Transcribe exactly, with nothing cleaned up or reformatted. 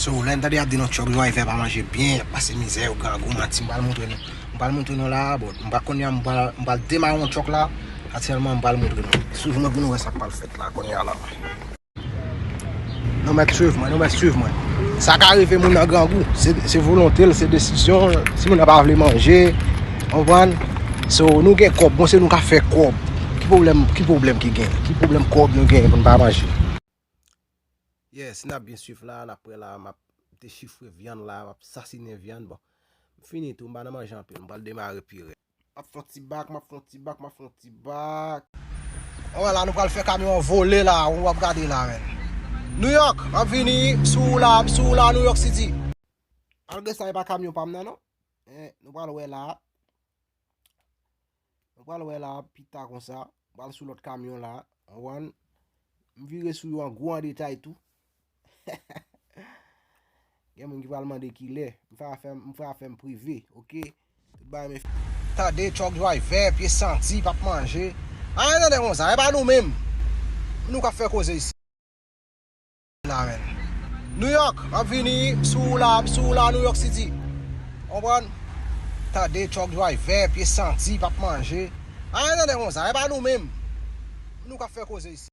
So, lè n tande y ap di nou truck driver pa manje byen, y ap pase mizè, yo grangou, manti, m pral montre nou. M pral montre nou la, bon, m pa konnen, m pral, m pral demare yon truck la. Aktyèlman, m pral montre nou. Swiv mwen pou nou wè sa k pral fèt la, kounye a la. Nou mèt swiv mwen, nou mèt swiv mwen. Sa ka rive moun nan grangou. Se, se volonte l, se desizyon l. Si moun nan pa vle manje, w konprann? So, nou gen kòb, bon, se nou ka fè kòb. Ki pwoblèm, ki pwoblèm ki gen? Ki pwoblèm kòb nou gen pou n pa manje? Yes, n ap byen swiv la, n ap wè la, m ap dechifre vyann la, m ap sasinen vyann. Bon, m fini tou, m pa nan manje anpil, m pral demare pi rèd. M ap fè yon ti bak, m ap fè yon ti bak, m ap fè yon ti bak. Wè la, nou pral fè kamyon an vole la, w ap gade la, men. New York, m ap vini, m sou la, m sou la, New York City. Malgre sa, e pa kamyon pa m nan, non. Eh, nou pral wè la. Nou pral wè la, pita konsa. M pral sou lòt kamyon la. Ou konprann? M vire sou yo an gwo an detay tou. Gen moun ki pral mande kilè. M fè afè m, m fè afè m prive, oke? Tout bagay men. Tande truck driver, pye santi, p ap manje. Anyen tande konsa, e pa nou menm. Nou k ap fè koze isi. La, men. New York, m ap vini, m sou la, m sou la, New York City. Konprann? Tande truck driver, pye santi, p ap manje. Anyen tande konsa, e pa nou menm. Nou k ap fè koze isi.